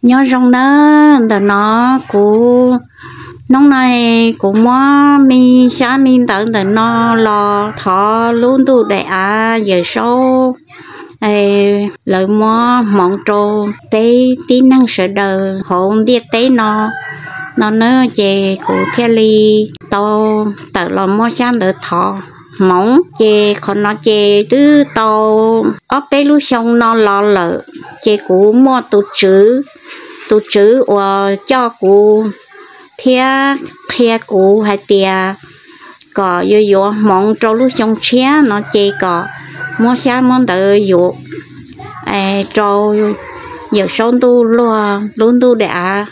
Nyob zoo nawb, ntawm no kuv, hnub no kuv muab me xyab me ntawv ntawm no los thov lub ntuj daim av Yawm Saub lawv muab hmoov rau peb tib neeg sawv daws hauv ntiaj teb no, no na, ces kuv thiaj li tau tawm los muab xyab ntawv thov hmoov. Ces qhov no ces twb tau ob peb lub xyoo no los lawm, ces kuv muaj tus tswv, tus tswv uas coj kuv thiab qhia kuv hais tias kom yuav yuav hmoov rau lub xyoo tshiab no ces kom muab xyab muab ntawv yuav rau Yawm Saub ntuj luag lub ntuj daim av,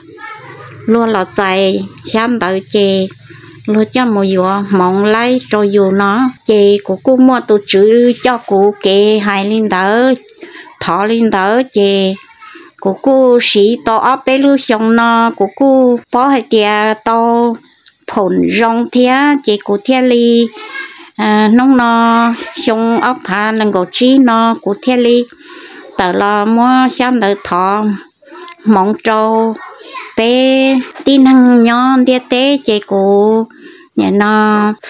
luag los txais xyab ntawv ces luag coj mus yuav hmoov laib rau yus no. Ces kuv kuj muaj tus tswv coj kuv kev hais li ntawd, thov li ntawd, ces kuv kuj siv tau ob peb lub xyoo no, kuv kuj paub hais tias tau phoom zoo thiab, ces kuv thiaj li, hnub no xyoo ob phav nees nkaum tsib no kuv thiaj li tawm los muab xyab ntawv thov hmoov rau peb tib neeg nyob ntiaj teb. Ces kuv nim no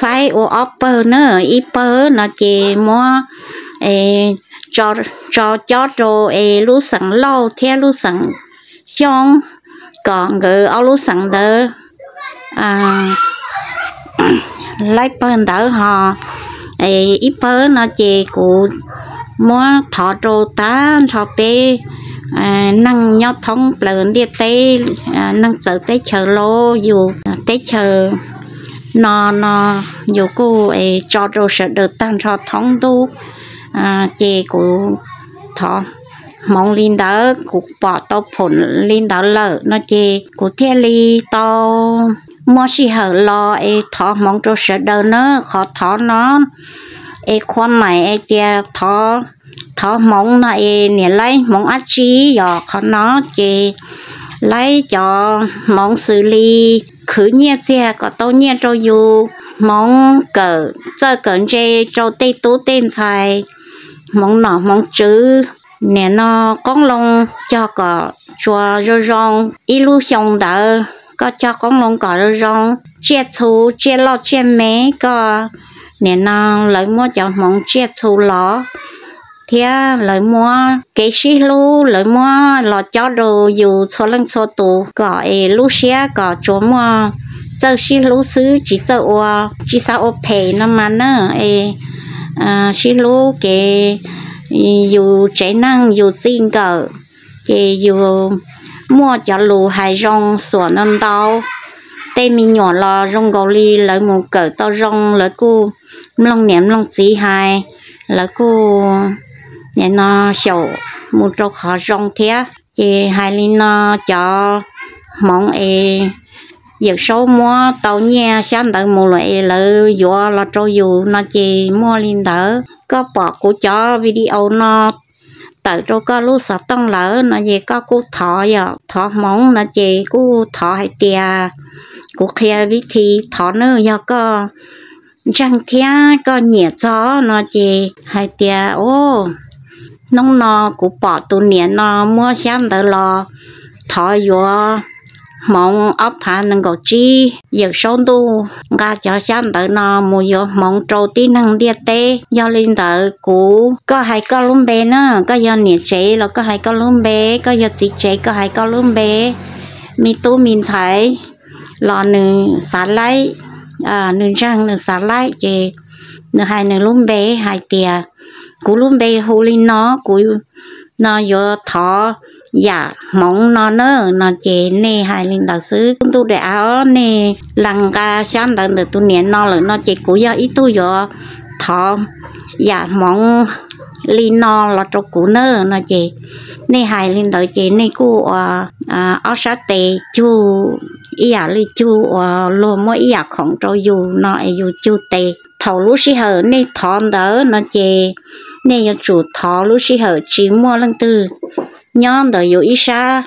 faib ua ob pawg na, ib pawg no ces muab tso cob rau es lub xeem Lauj thiab lub xeem Xyooj, kom nkawd ob lub xeem ntawd laib pawg ntawd ho. Ib pawg no ces kuv muab thov rau tag nrho peb neeg nyob thoob plaws ntiaj teb, neeg txawv teb chaws los yus teb chaws no no, yus kuj tso rau sawv daws tag nrho thoob ntuj. Ces kuv thov hmoov li ntawd, kuv pom tau phoom li ntawd lawm no ces kuv thiaj li tau muaj sij hawm los es thov hmoov rau sawv daws na. Qhov thov no es qhua maim es tias thov hmoov no es niam laib hmoov dab tsi, yog qhov no ces laib cov hmoov xws li khwv nyiaj txiag kom tau nyiaj rau yus, hmoov kawm txawj kawm ntse rau tej tub tej ntxhais, hmoov nom hmoov tswv, nim no qoob loo cog kom tsuas zoo zoo. Ib lub xyoo ntawd koj cog qoob loo kom zoo zoo, tsiaj txhu, tsiaj loj tsiaj me, koj nim no lawv muab cov hmoov tsiaj txhu los thiab lawv muab kev sib hlub lawv muab los cob rau yus txhua leej txhua tus kom es lub siab kom tsuas muaj txawj sib hlub xwb, tsis txawj ua, tsis xav ua phem no mas na. Es sib hlub kev yus tsev neeg yus txij nkawm, ces yus muaj cov lus hais zoo xuam ntau ntau, tej me nyuam los zoo nkaus li lawv mus kawm tau zoo, lawv kuj mloog niam mloog txiv hais, lawv kuj nim no xyaum mus rau qhov zoo thiab. Ces hais li no, cov hmoov es Yawm Saub muab tau nyiaj xyab ntawv mus lawm es lawv yuav los rau yus no ces muaj li ntawd. Koj pom kuv cov video no tawm rau koj lub xov tooj lawm no ces koj kuj thov, yog thov hmoov no ces kuj thov hais tias, kuv qhia vib thi thov nawb, yog koj ntseeg thiab koj nyiam txog no ces hais tias, o, hnub no kuv pom tus niam no muab xyab ntawv los thov yuav hmoov ob phav nees nkaum tsib, Yawm Saub ntuj nqa cov xyab ntawv no mus yuav hmoov rau tib neeg ntiaj teb. Yog li ntawd kuv, koj hais koj lub npe na, koj yog niam tsev los koj hais koj lub npe, koj yog txiv tsev koj hais koj lub npe, me tub me ntxhais los nws xav laib, nws ntseeg nws xav laib ces nws hais nws lub npe hais tias, kuv lub npe hu li no, kuv no yuav thov yam hmoov no na, no ces nej hais li ntawd xwb. Ntuj daim av, nej lees nqa xyab ntawv ntawm tus niam no lawm no ces kuv yog ib tug yuav thov yam hmoov li no los rau kuv na, no ces nej hais li ntawd ces nej kuj ua ob sab tes cug ib yam li cug uas luag muab ib yam khoom rau yus no es yus cug tes. Thaum lub sij hawm nej thov ntawd no ces nej yuav tsum thov lub sij hawm tsis muaj leej twg nyob ntawm yus ib sab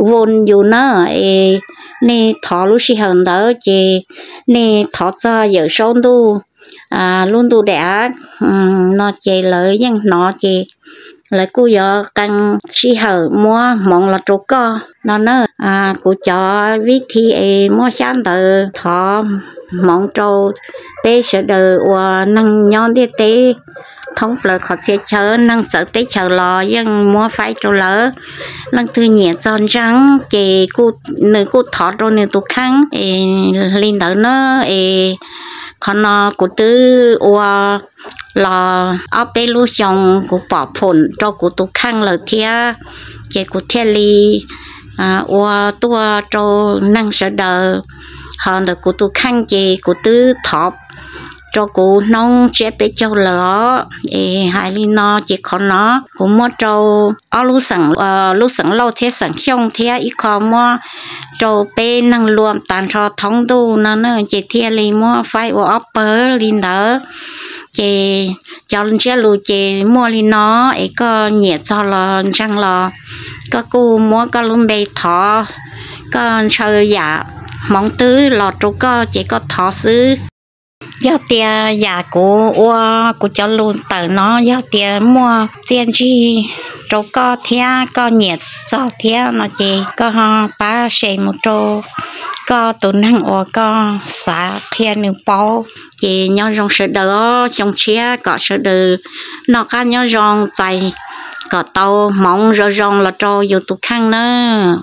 voos yus na, es nej thov lub sij hawm ntawd ces nej thov txog Yawm Saub ntuj, lub ntuj daim av no ces lawv yeej hnov ces lawv kuj yuav qee sij hawm muab hmoov los rau koj no na. Kuv cov vib thi es muab xyab ntawv thov hmoov rau peb sawv daws uas neeg nyob ntiaj teb thoob plaws qhov txhia chaw, neeg txawv teb chaws los yeej muab faib rau lawv. Leej twg nyiam txog ntseeg ces nws kuj thov rau nws tus kheej es li ntawd na. Es qhov no kuv twb ua los ob peb lub xyoo, kuv pom phum rau kuv tus kheej lawm thiab, ces kuv thiaj li ua tuaj rau neeg sawv daws. Ho ntawm kuv tus kheej ces kuv twb thov rau kuv hnub tsiab peb caug lawm os. Es hais li no ces qhov no kuv muab rau ob lub xeem, lub xeem Lauj thiab xeem Xyooj thiab ib qho muab rau peb neeg luam tag nrho thoob ntuj no na, ces thiaj li muab faib ua ob pawg li ntawd. Ces cov ntsiab lus ces muaj li no, es koj nyiam txog los ntseeg los koj kuj muab koj lub npe thov, koj ntshaw yam hmoov twg los rau koj ces koj thov xwb. Yog tias yam kuv ua, kuv cov lus tawm no yog tias muaj txiaj ntsig rau koj thiab koj nyiam txog thiab no ces koj ho pab share mus rau koj tus neeg uas koj xav qhia nws paub. Ces nyob zoo sawv daws os, xyoo tshiab kom sawv daws noj qab nyob zoo, txais kom tau hmoov zoo zoo los rau yus tus kheej nawb.